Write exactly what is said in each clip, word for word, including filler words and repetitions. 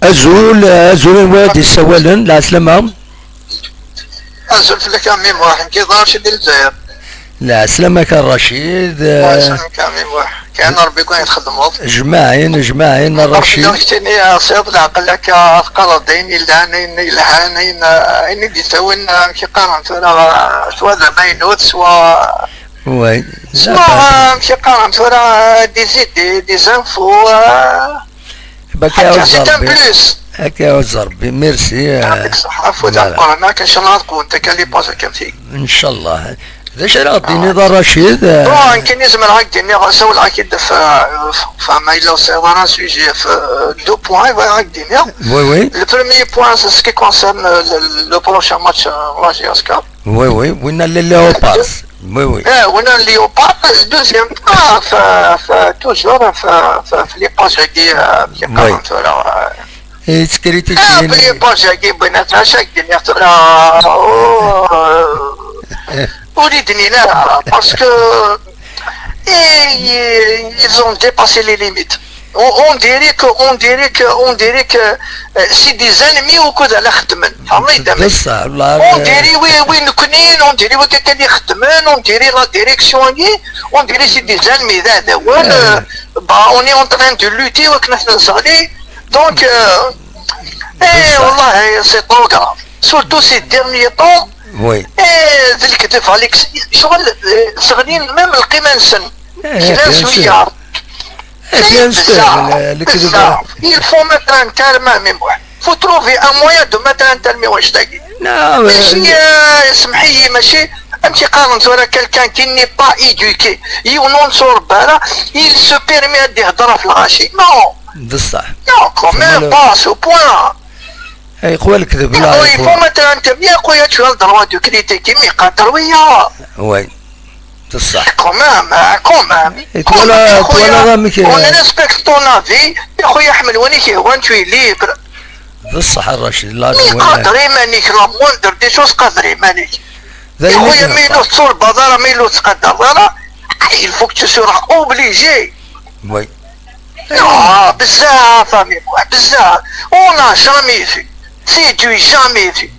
Azul, azul, anwa i d-yessawalen? Lɛeslama. Azul fell-ak a Mimi Muḥ, nekk d Racid di Lezzayer. Lɛeslama-k a Racid. Wa yesɛemk a Mimi Muḥ. Kan Ṛebbi kan i txeddmeḍ. Jmaɛin, jmaɛin a Racid. Ṛebbi kan i tini, a, sɛiḍ leɛqel akka, teqqareḍ-d ayen yelhan, ayen yelhan, ayen, ayen i d-yettawin, amek i qqaren tura, swa d amaynut, swa, ouais, swa, amek i qqaren tura, des idées, des infos, euh, Bak ḥaǧa, c'est un plus. Akka iɛuzz Ṛebbi, merci. Yɛṭik ṣṣeḥḥa, afud ameqqran, akken ncallah ad qwent akka les pages akken ti. Ncallah. D acu ara ɣ-d-tiniḍ a Racid? Bon, nekkini zemreɣ ad k-d-iniɣ, sawleɣ-ak-id ɣef, ɣef, ɣef ma yella ur tesɛiḍ ara un sujet, ɣef, euh, deux points i bɣiɣ ad k-d-iniɣ. Oui, oui. Le premier point, c'est ce qui concerne, euh, le, le prochain match, euh, la J S K. Oui, oui, winna n les Léopards. Oui, oui. Eh, winna n les Léopards, deuxième point, f, f, toujours, f, f, f les pages-agi, euh, qui, oui, qqaren tura, euh, et ce critique, ah, f les pages-agi, bnat, acu ak-d-iniɣ tura, oh, euh, ur d-nnin ara, parce que, eh, ils ont dépassé les limites. On, on dirait que, on dirait que, on dirait que, euh, c'est des ennemis wukud ara xeddmen. Tfehmeḍ? D ṣṣeḥ, on dirait, oui, oui, nekkni, on dirait, oui, kan i xeddmen, on dirait la direction-agi, on dirait c'est des ennemis, d aɛdawen, euh, bah, on est en train de lutter, wakken ad ten-nesseɣli. Donc, euh, eh, wallah, c'est trop grave. Surtout ces derniers temps, oui, eh, d lekdeb, Alex, ccɣel, eh, sseɣlin même lqima-nsen. Eh, kra n swiyaḍ. Eh, bien sûr, le, le, il faut mettre un terme, mais bon, faut trouver un moyen de mettre un terme i wannect-agi. Non, mais mačči, euh, semmeḥ-iyi, mačči, amek i qqaren tura, quelqu'un qui n'est pas éduqué, yiwen ur nettwarebba ara, il se permet ad d-ihder ɣef lɣaci. Non. D ṣṣeḥ. Non, quand même, pas à ce point. Ay, qwa lekdeb, la, il faut mettre un terme. Ya خويا, tu as le droit de critiquer, mais qadder wiyaḍ. Oui. D ṣṣeḥ. Quand même, hein, quand même. Quand même, ya خويا, on respecte ton avis. Ya خويا, ḥemmel win i k-yehwan, tu es libre. D ṣṣeḥ a Racid, la. Mais qader iman-ik, la moindre des choses, qader iman-ik. Ya خويا, ma yella ur tettwarebbaḍ ara, ma yella ur tettqadareḍ ara, il faut que tu seras obligé. Oui. Ah, bezzaf, a Mimi Muḥ, bezzaf. On n'a jamais vu. C'est du jamais vu.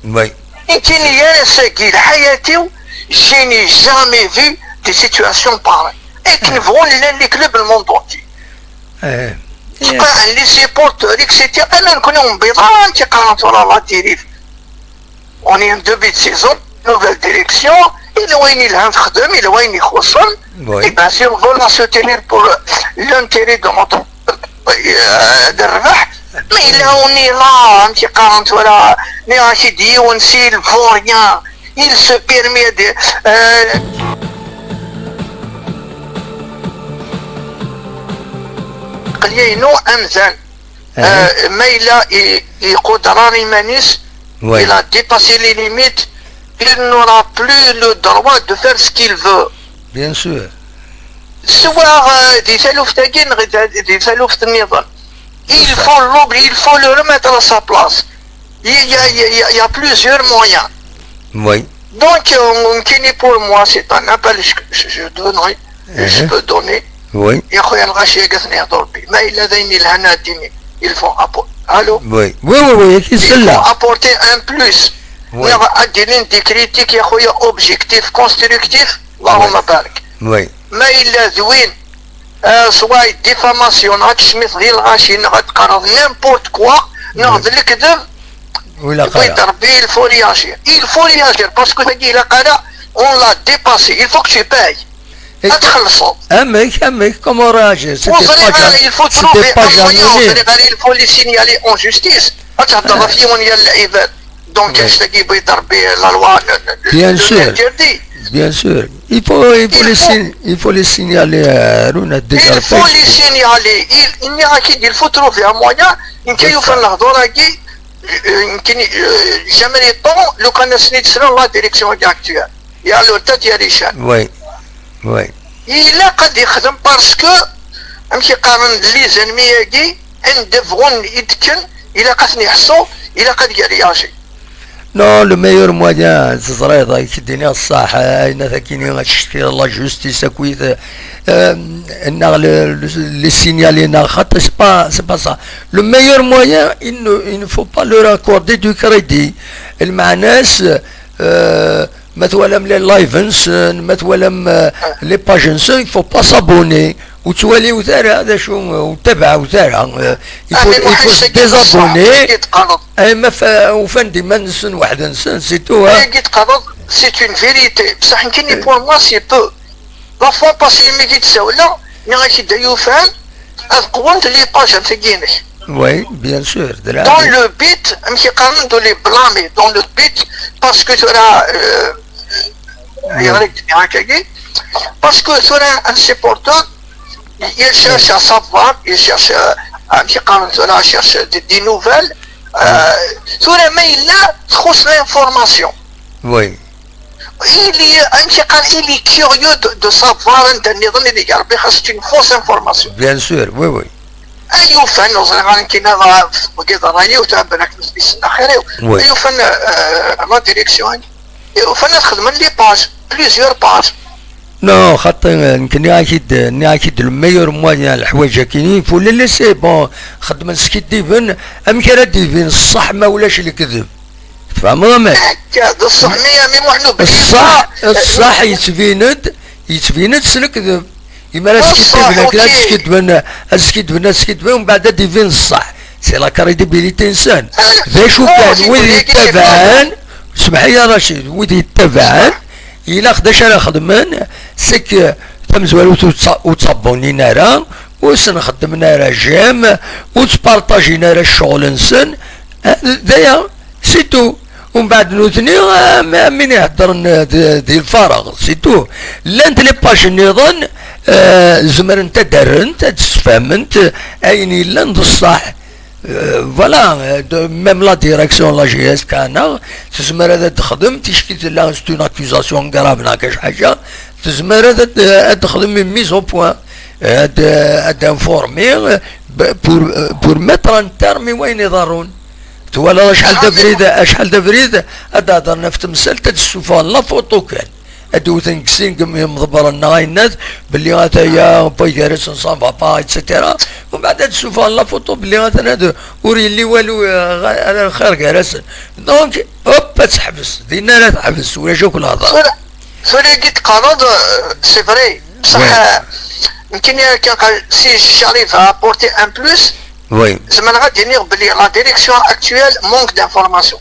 Oui. Nekkini ar ass-agi, lḥayat-iw, je n'ai jamais vu des situations pareilles. Akken bɣun llan les clubs le monde entier. Eh, eh. Sqaɛen les supporters, et cetera. Ala nekkni ur newwiḍ ara amek i qqaren tura la dérive. On est en début de saison, nouvelle direction, yella wayen yelhan texdem, yella wayen ixuṣṣen. Oui. Et bien sûr, on va la soutenir pour l'intérêt de notre, euh, de rrbeḥ. Mais là, on est là, amek i qqaren tura, nniɣ-ak-id yiwen, s'il vaut rien, il se permet de, euh, aql-i inu amdan. Euh, ma yella i, iquder ara iman-is, oui, il a dépassé les limites, il n'aura plus le droit de faire ce qu'il veut. Bien sûr. Swa, euh, di taluft-agi neɣ di, di taluft nniḍen. Il faut l'oublier, il faut le remettre à sa place. Il y a, il y a, il y a, il y a plusieurs moyens. Oui. Donc, euh, nekkini, pour moi, c'est un appel que je, je donnerai, que je peux donner. Oui. Ya خويا, lɣaci-agi ad ten-ihder Rebbi. Ma yella d ayen yelhan ad d-tini, il faut appo-, allô? Oui. Oui, oui, oui, il faut apporter un plus. Oui. Neɣ ad d-ilin des critiques, ya خويا, objectifs, constructifs. اللهم بارك. Oui. Ma yella d win, euh, soit diffamation, ad tecmiḍ di lɣaci, neɣ ad teqqareḍ n'importe quoi, neɣ d lekdeb, oui, il faut réagir. Il faut réagir, parce que tagi ilaq ara, on l'a dépassé. Il faut que tu payes. Ad txellṣeḍ. Amek, amek, comment réagir? C'était pas jamais, il faut trouver un moyen, ur ẓriɣ ara, il faut les signaler en justice. Ad theddreḍ ɣef yiwen yal lɛibad. Donc, annect-agi yewwi-d Rebbi la loi, le, le, bien sûr, l'interdit. Bien sûr. Il faut, il faut les sign-, il faut les signaler, euh, Runa, il faut les signaler. Il, nniɣ-ak-id, il faut trouver un moyen. Nekka yufan lehdur-agi, euh, nekkini, euh, jamais les temps, lukan asen-id-slen la direction actuelle. Ya l'autorité, ya les chaînes. Oui. Oui. Ilaq ad ixdem parce que, amek i qqaren, les ennemis-agi, anda bɣun i d-kken, ilaq ad ten-iḥṣu, ilaq ad yariyaji. Non, le meilleur moyen, teẓriḍ, ad k-d-iniɣ ṣṣeḥ, ayen akini ad tcetkiḍ la justice akkit, euh, neɣ le, le, les signalés, neɣ xaṭi, c'est pas, c'est pas ça. Le meilleur moyen, il ne, il ne faut pas leur accorder du crédit. Lmeɛna-s, euh, ma twalam les lives-nsen, ma twalam, euh, les pages-nsen, il faut pas s'abonner. Ur ttwaliwet ara d acu, ur ttabaɛet ara. Euh, il faut, il faut se désabonner. Ay ma f-, ufan-d iman-nsen weḥd-nsen, c'est tout, hein. Ayagi teqqareḍ, c'est une vérité. Bṣaḥ nekkini, pour moi, c'est peu. La fois passée, mi d-ssawleɣ, nniɣ-ak-id ay ufan ad qwent les pages am tagi-inek. Oui, bien sûr, de la. Dans le but, amek i qqaren, de les blâmer, dans le but, parce que tura, euh, yeɣra-k-d, yeɣra-k-agi, parce que tura un supporter, il cherche à savoir, il cherche, euh, amek i qqaren tura, cherche des, des nouvelles. Euh, tura ma yella txuṣṣ l'information. Oui. Il est, amek i qqaren, il est curieux de, de savoir anda nniḍen i d-iga Rebbi, xas c'est une fausse information. Bien sûr, oui, oui. Ay ufan, ur ẓriɣ ara nekkini, wagi d ṛṛay-iw, tura belli ad k-nsemmi axir-iw. Oui. Ay ufan, euh, la direction, ay ufan ad xedmen les pages, plusieurs pages. Non, xaṭi, euh, nekk nniɣ-ak-id, nniɣ-ak-id le meilleur moyen, leḥwayeǧ-agi, il faut les laisser, bon, xedmen skiddiben, amek ara d-ibin ṣṣeḥ ma ulac lekdeb? Tfehmeḍ amek? Akka, d ṣṣeḥ, mi, mi Muḥend Belli ṣṣeḥ, ṣṣeḥ yettbin-d, yettbin-d s lekdeb. Imi ara skiddiben, akken ad skidben, ad skidben, ad skidben, umbeɛd ad d-ibin ṣṣeḥ. C'est la crédibilité-nsen. D acu kan, wid yettabaɛen, semmeḥ-iyi a Racid, wid yettabaɛen, ilaq d acu ara xedmen, c'est que tamezwarut ur tt-, ur ttsabunin ara, ur sen-xeddmen ara j'aime, ur ttpartajin ara ccɣel-nsen, eh, d aya. C'est tout. Umbeɛd nutni, am, am win iheddren, eh, di, di lfareɣ, c'est tout. Llant les pages nniḍen, eh, zemrent ad d-rrent, ad d-sfehment, eh, ayen yellan d ṣṣeḥ. Eh, voilà, eh, de, même la direction n la J S K neɣ tezmer ad d-texdem, ticki tella c'est une accusation grave neɣ kac ḥaǧa, tezmer ad, ad, ad d-texdem une mise au point, ad, ad d-informer, eh, b-, pour, eh, pour mettre un terme i wayen iḍerrun. Twalaḍ acḥal d abrid, acḥal d abrid, ad d-hedren ɣef temsalt, ad d-ssufɣen la photo kan. Ad d-wten deg sin n yimḍebbren neɣ ayennat, belli ataya, wway gar-asen ça va pas, et cetera. Umbeɛd ad d-ssufɣen la photo belli atan ad, ur yelli walu, eh, ara lxir gar-asen. Donc, hop, ad teḥbes. Dinna ara teḥbes, ulac akk lehḍer. Tura, tura-agi teqqareḍ, euh, c'est vrai. Bṣaḥ, euh, nekkini akken qal, si j'arrive à apporter un plus, zemreɣ ad d-iniɣ belli la direction actuelle manque d'information.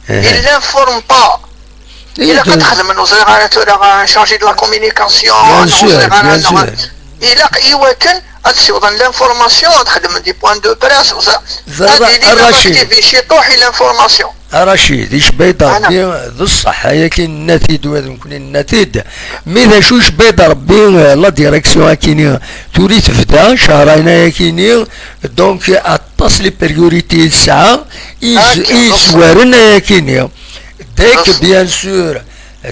Il n'informe pas. Ilaq ad xedmen, ur ẓriɣ ara tura, changer de la communication, ur ẓriɣ ara, ilaq i wakken ad siwḍen l'information, ad xedmen des points de presse, ur ẓriɣ. Ad ilin activé ciṭuḥ i l'information. A Racid, icebba-yi-d Rebbi d ṣṣeḥ, ayagi nenna-t-id, wa d nekkni nenna-t-id. Mi d acu icebba-yi-d Rebbi, eh, la direction akini, tura i tebda, cehrayen ayakini, donc aṭas les priorités i tesɛa, i yez-, i yezwaren ayakini. Dès que, bien sûr,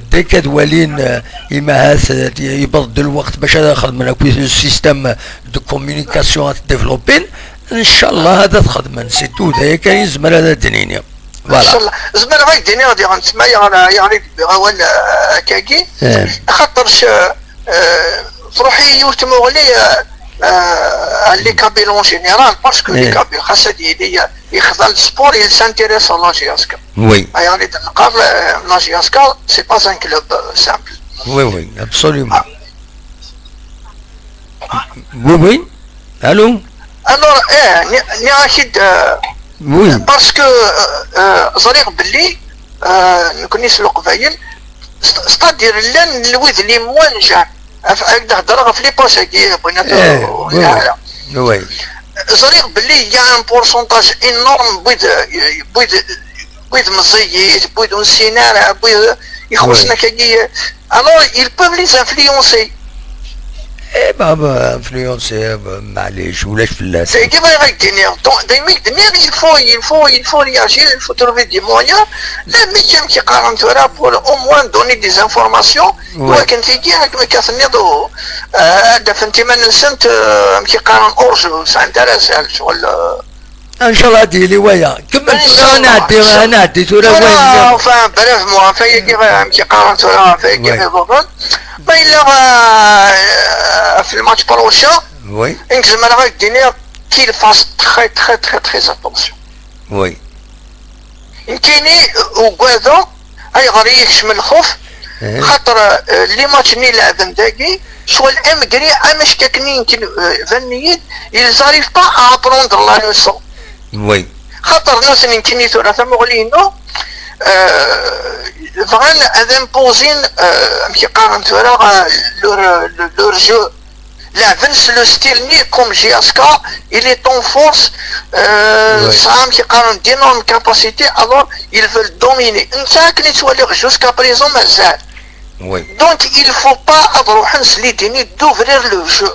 dès que ad walin, eh, imahat, eh, yewweḍ-d lweqt bac ad xedmen akk le système de communication ad t-développin, ncallah ad t-xedmen, c'est tout, d aya kan i nezmer ad d-nini. Voilà. Ncallah. Zemreɣ ad d-iniɣ diɣen, ttma yeɣra, yeɣra deg awal, eh, akkagi. Eh. Xaṭer, eh, eh, truḥ-iyi yiwet tmuɣli, eh, eh, les Kabyles en général, parce que les Kabyles, xas ad yili, eh, yexḍa le sport, il s'intéresse à la J S K. Oui. Ay, yeɣra d nqar, eh, la J S K, c'est pas un club, eh, simple. Oui, oui, absolument. Ah. Oui, oui. Allô ? Alors, eh, ni-, nniɣ-ak-id, euh, oui, parce que, euh, euh, ẓriɣ belli, euh, nekkni s Leqbayel, c'est-, c'est-à-dire llan wid les moins jeunes, af-, ak d-heddreɣ ɣef les pages-agi, bɣin ad, eh, oui, oui. Ẓriɣ belli il y a un pourcentage énorme n wid, euh, n wid, n wid meẓẓiyit, n wid ur nessin ara, n wid ixuṣṣen akkagi. Alors, ils peuvent les influencer. Eh ben, ben, influencer, ben, maɛlic, ulac fell-as. C'est qui va avec tenir. Donc, des mecs de merde, il faut, il faut, il faut réagir, il faut trouver des moyens. La médium qui rentrera pour au moins donner des informations. Ouais. Donc, quand il dit, euh, de Fentiment Sainte, euh, qui rentre hors jeu, ça intéresse, hein, sur le, Inchallah ad d-yili waya. Kemmel tura, ad nɛeddi, ad nɛeddi tura. Tura, enfin, bref, moi, ɣef wayagi, amek i qqaren tura, ɣef wayagi iḍulen. Ma yella, euh, ɣef lmatch prochain, oui, nekk zemreɣ ad k-d-iniɣ qu'il fasse très, très, très, très attention. Oui. Nekkini ugadeɣ, ayɣer i yekcem lxuf? Eh. Xaṭer, euh, les matchs-nni leɛben dagi, soit l'Hongrie, amack akken i nekk, euh, banen-iyi-d, ils arrivent pas à apprendre la leçon. Oui. Xaṭer nutni, nekkini tura tamuɣli-inu, euh, bɣan ad imposin, euh, amek i qqaren tura, euh, leur, leur, leur jeu. Leɛben s le style-nni comme J S K, il est en force, euh, oui, tesɛa amek i qqaren d'énormes capacités, alors ils veulent dominer. Netta akken i ttwaliɣ jusqu'à présent mazal. Oui. Donc il faut pas ad ruḥen s l'idée-nni d'ouvrir le jeu.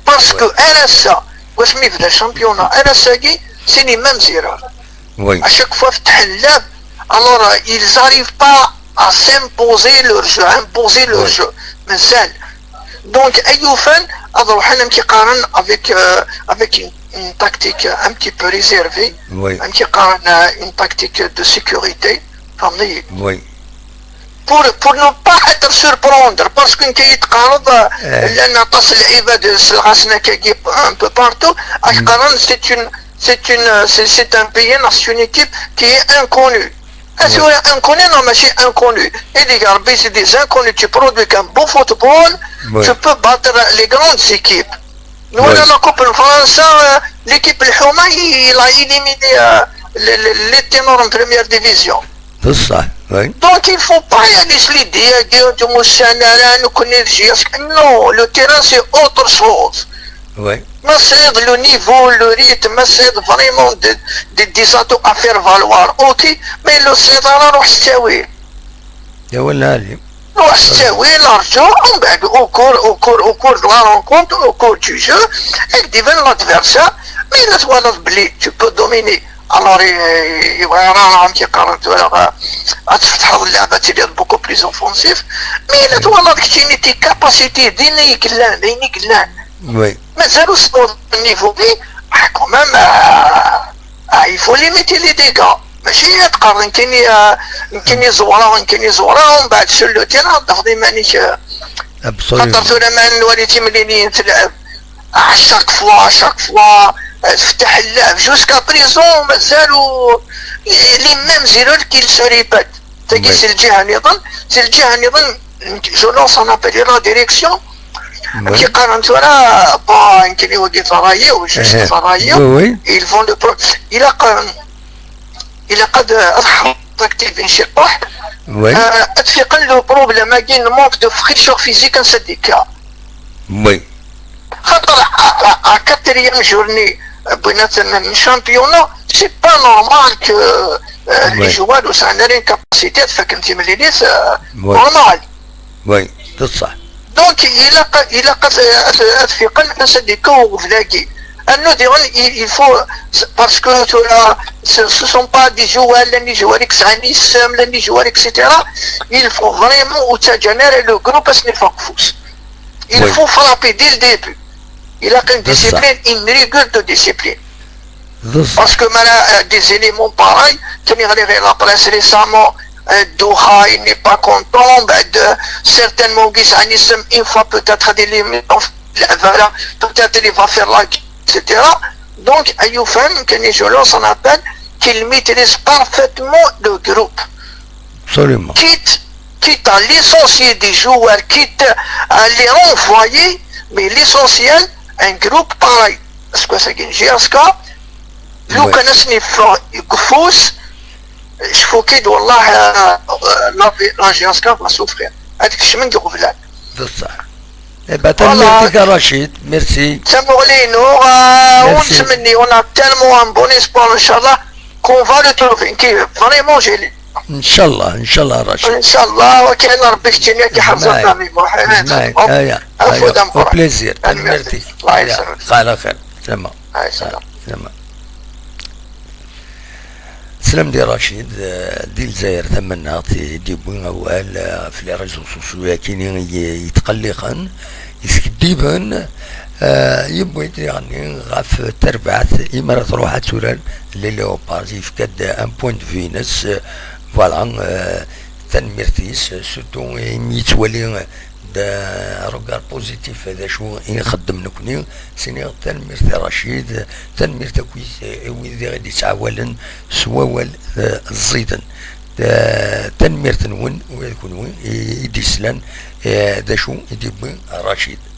Parce que, oui, ar ass-a, wasmi yebda championnat, ar ass-agi, c'est les mêmes erreurs. Oui. À chaque fois, فتح اللعب, alors, euh, ils arrivent pas à s'imposer leur jeu, à imposer leur, oui, jeu. Mazal. Donc, ayen yufan, ad ruḥen amek i qqaren avec, euh, avec une, une tactique un petit peu réservée, oui, amek i qqaren, euh, une tactique de sécurité. Fehmeḍ-iyi? Oui. Pour, pour ne pas être surprendre, parce que nekk i d-teqqareḍ, euh, eh, llan aṭas n lɛibad selɣasen akkagi un peu partout, ad, mm, qqaren c'est une, c'est une, c'est, c'est un pays, c'est une équipe qui est inconnue. Ah, oui, c'est vrai, inconnue, non, mais c'est inconnu. Et les gars, c'est des inconnus, tu produis qu'un beau football, oui, tu peux battre les grandes équipes. Nous, oui, on a la Coupe de France, euh, l'équipe الحومة, il a éliminé, euh, les, les, les ténors en première division. بصح، oui. Donc, il faut pas y aller sur les diagons du Moussana, là, nous connaît le J S K. Non, le terrain, c'est autre chose. Oui. Ma c'est le niveau, le rythme, ma c'est vraiment des, des, des atouts à faire valoir. Ok, mais le Stade, on a يا ولا علي. روح ستاوي لارجو، ومن بعد au cours, au cours, au cours de la rencontre, au cours du jeu, et devant l'adversaire, mais là, voilà, بلي tu peux dominer. Alors, يبغى راهم كيقارن ولا تفتح اللعبة تولي beaucoup plus offensif. Mais là, voilà, كتيني tes capacités دين يقلان، دين يقلان. Oui. مازالوا سبور النيفو بي، آه، quand même, آه، آه، il faut limiter les dégâts. ماشي تقارن كاين، آه، كاين زوره، كاين زوره، ومن بعد sur le terrain تاخذ مانيش، آه، absolument. خاطر ثورة ما نولي تمليلين تلعب. آه، chaque fois, chaque fois, آه، تفتح اللعب. Jusqu'à présent مازالوا les mêmes erreurs qui se répètent. تاكي، oui, c'est الجهة نظن، c'est الجهة نظن، je lance un appel à la direction. Oui. كي قال انت ولا با يمكن يوقف رايي وجوج، إيه، رايي، oui, oui. Ils vont le pro-, il a ق-, il a قد أضحى تكتيك بن شقاح. Oui. آه، اتفقن le problème كاين manque de fraîcheur physique نسديكا. Oui. خاطر à, à, à quatrième journée بيناتنا من championnat, c'est pas normal que, euh, les joueurs وسعنا une capacité تفكم تمليليس, euh, normal. Oui, بصح. Donc, il a, il a, euh, اتفقن نسديكا وغفلاكي. انه ديغن, il, il faut, parce que ثورة, ce, ce sont pas des joueurs, لاني joueurs كسعاني السام, لاني joueurs, et cetera. Il faut vraiment وتجنر le groupe اسني فوكفوس. Il, oui, faut frapper dès le début. Il a une discipline, une rigueur de discipline. Parce que maintenant, euh, des éléments pareils, tenir les, la presse récemment, euh, Doha, il n'est pas content, ben, de, certainement, Guy Anisem, une fois peut-être des limites, voilà, peut-être il va faire la, et cetera. Donc, Ayoufan, Kenny Jolo, on appelle, qu'il maîtrise parfaitement le groupe. Absolument. Quitte, quitte à licencier des joueurs, quitte à les renvoyer, mais l'essentiel, un groupe pareil. Parce que c'est une J S K, لو, oui, كان اسني في كفوس, شفوكيد والله, euh, euh, la, la J S K va souffrir. هذيك الشيء من قبل. بصح. Eh ben, voilà. Tanemmirt-ik a Rachid, merci. Merci. ونتمني, on a tellement un bon espoir, إن شاء الله, qu'on va le trouver. كي vraiment, j'ai, إن شاء الله, إن شاء الله, رشيد. إن شاء الله, وكاين ربي يشتيني كي حرزة أجمعين. أجمعين. أيا, عفو أيا. دم Au plaisir. Tanemmirt-ik. الله يسلمك. على خير. سلامة. الله يسلمك. سلامة. Teslam di Racid, eh, di Lezzayer Tamennaɣt, i d-yewwi awal, eh, ɣef les réseaux sociaux-agi-nni i, i yetqelliqen, yeskiddiben, eh, Yewwi-d diɣenni ɣef terbaɛt imi ara truḥ ad turar les Léopards, yefka-d un point de vue-ines. Voilà. Tanemmirt-is, surtout imi yettwali d'un regard positif d acu i nxeddem nekni. Siniɣ tanemmirt i Racid, tanemmirt akkit i wid i ɣ-d-yettɛawanen s wawal ẓiden. Tanemmirt-nwen ula d kunwi i d-yeslan d acu i d-yewwi Racid.